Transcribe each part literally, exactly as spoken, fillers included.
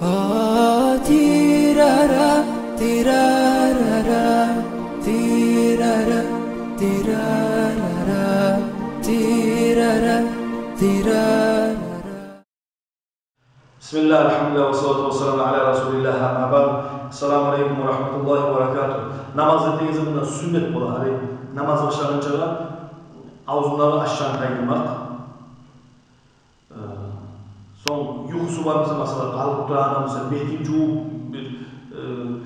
А, тирара, тирарара, тирара, тирарара, тирара, тирарара. Бисмиллагь, альгьамдулиллагь, вассалату вассаламу аля расулиллагь, амма баъд. Ассаламу алейкум ва рагьматуллагьи ва баракатугь. Намаз этегенде мунда сюннет бола, гьали намаз башлагъанча авзундагъы ашны тайдырмакъ. Э, сонг юхусу бар буса, масала, къалкъып турагъан буса, бетин жувуп, бир, э,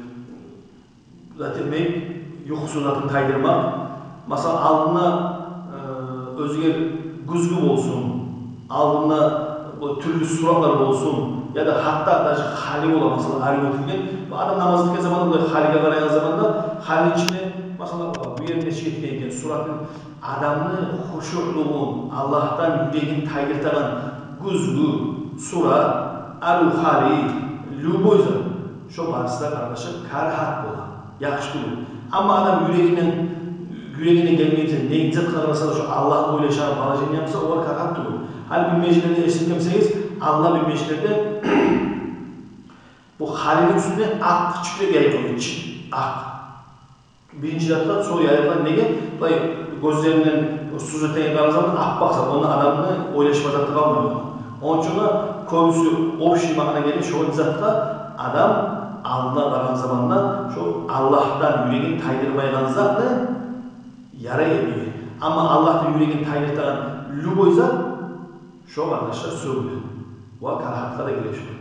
зат этмей, юхусу затын тайдырмакъ. Масала, алдына, э, оьзюне гюзгю болсун, алдына бу тюрлю суратлар болсун, яда гьатта даже хали бола, масала, арив этилген. Бу адам намаз этген заманда, булай халиге къарайгъан заманда, халини ичинде, масала, бу еринде чыгъып гетген экен, суратын адамны хушуълугъун, Аллагьдан юрегин тайдыртагъан гюзгю, сурат, арив хали, любой зат, шо барысы да, къардашлар, карагьат бола, яхшы тюгюл. Амма адам юрегинден, юрегине гелмей буса, не затгъа къараса да, шо Аллагьны ойлашагъан положение буса, олар карагьат тюгюл. Гьали бир межитлерде эшитген бусагъыз, Аллагь, бир межитлерде бу халини уьстюне акъ чюпюрек яйып къойгъан, чы-, акъ. Биринчи затда шо яйылгъан, неге? Булай гёзлеринден сюзетеген къарасагъыз, аппакъ зат, онда адамны ойлашма заты къалмай. Ону учун да кёбюсю общий маъна геле шо затгъа, адам алдына баргъан заманда шо Аллагьдан юрегин тайдырмайгъан затны ярай этмеге. Амма Аллагьдан юрегин тайдыртагъан любой зат, шо, къардашлар, сёгюле. Ва карагьатгъа да гире шо.